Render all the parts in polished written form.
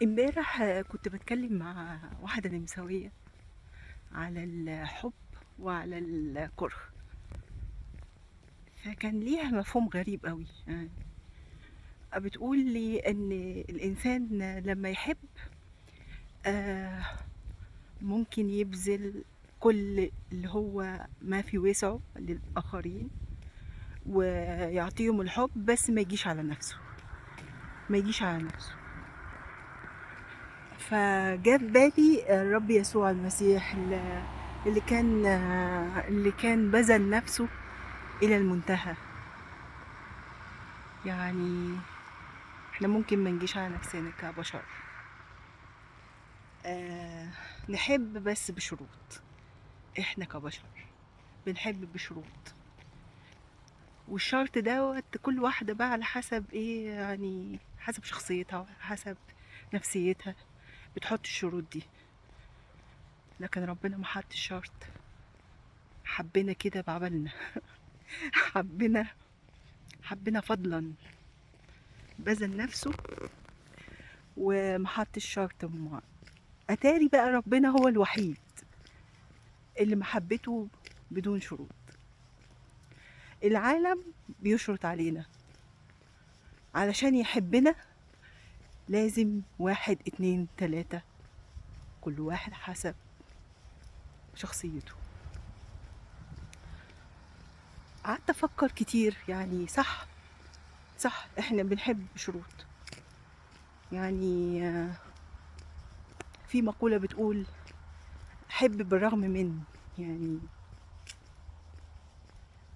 امبارح كنت بتكلم مع واحدة نمساوية على الحب وعلى الكره، فكان ليها مفهوم غريب قوي. يعني بتقول لي ان الانسان لما يحب ممكن يبذل كل اللي هو ما في وسعه للآخرين ويعطيهم الحب، بس ما يجيش على نفسه، ما يجيش على نفسه. فجاب بالي الرب يسوع المسيح اللي كان بذل نفسه إلى المنتهى. يعني احنا ممكن ما نجيش على نفسنا كبشر، نحب بس بشروط. احنا كبشر بنحب بشروط، والشرط دوت كل واحدة بقى على حسب ايه، يعني حسب شخصيتها حسب نفسيتها بتحط الشروط دي. لكن ربنا ما حط الشرط، حبنا كده بعبلنا حبنا فضلا، بذل نفسه وما حط الشرط. اتاري بقى ربنا هو الوحيد اللي محبته بدون شروط. العالم بيشرط علينا علشان يحبنا لازم 1 2 3، كل واحد حسب شخصيته. قعدت افكر كتير، يعني صح احنا بنحب شروط. يعني في مقولة بتقول حب بالرغم من، يعني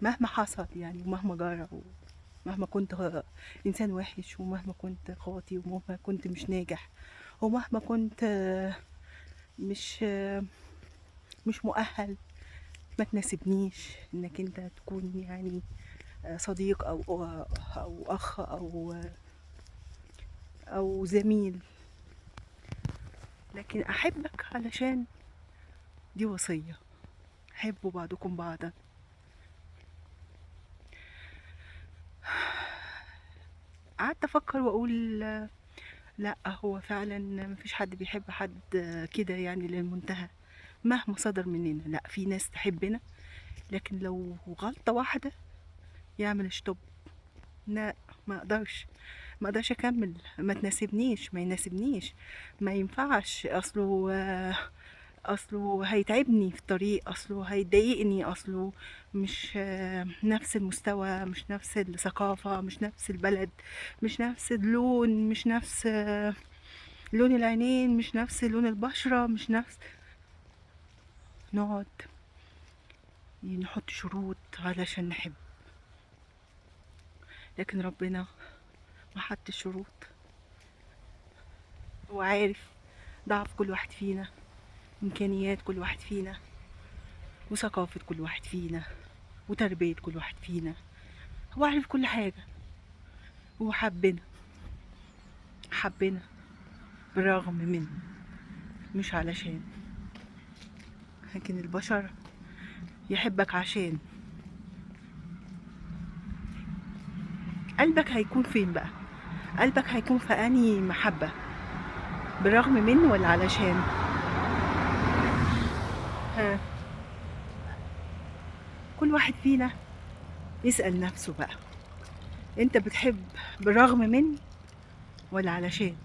مهما حصل، يعني ومهما جرى، ومهما كنت إنسان وحش، ومهما كنت خاطي، ومهما كنت مش ناجح، ومهما كنت مش مؤهل، ما تناسبنيش انك انت تكون يعني صديق او اخ او زميل، لكن احبك علشان دي وصية، حبوا بعضكم بعضا. قعدت افكر واقول لا، هو فعلا مفيش حد بيحب حد كده يعني للمنتهى مهما صدر مننا. لا، في ناس تحبنا لكن لو غلطة واحدة يعمل stop، لا ما اقدرش اكمل، ما تناسبنيش، ما يناسبنيش، ما ينفعش، اصله هيتعبني في الطريق، اصله هيضايقني، اصله مش نفس المستوى، مش نفس الثقافة، مش نفس البلد، مش نفس اللون، مش نفس لون العينين، مش نفس لون البشرة، مش نفس. نقعد نحط شروط علشان نحب، لكن ربنا ما حط شروط. هو عارف ضعف كل واحد فينا، إمكانيات كل واحد فينا، وثقافة كل واحد فينا، وتربية كل واحد فينا. هو عارف كل حاجة. هو حبنا بالرغم من، مش علشان. لكن البشر يحبك عشان. قلبك هيكون فين بقى؟ قلبك هيكون في أنهي محبة؟ بالرغم منه ولا علشان؟ ها، كل واحد فينا يسأل نفسه بقى، انت بتحب بالرغم من ولا علشان؟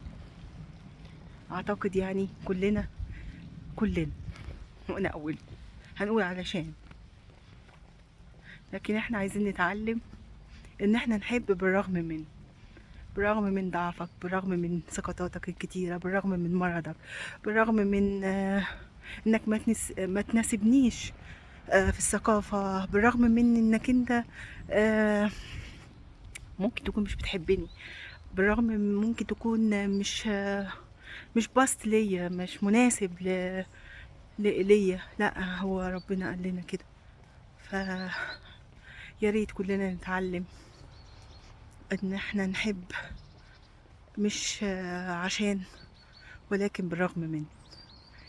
اعتقد يعني كلنا وانا اول هنقول علشان، لكن احنا عايزين نتعلم ان احنا نحب بالرغم من، بالرغم من ضعفك، بالرغم من سقطاتك الكتيرة، بالرغم من مرضك، بالرغم من انك ما تناسبنيش في الثقافة، بالرغم من انك انت ممكن تكون مش بتحبني، بالرغم من ممكن تكون مش باست ليا، مش مناسب ليا. لا، هو ربنا قال لنا كده. ف يا ريت كلنا نتعلم ان احنا نحب مش عشان، ولكن بالرغم من.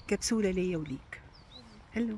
كبسولة ليا وليك. هلو.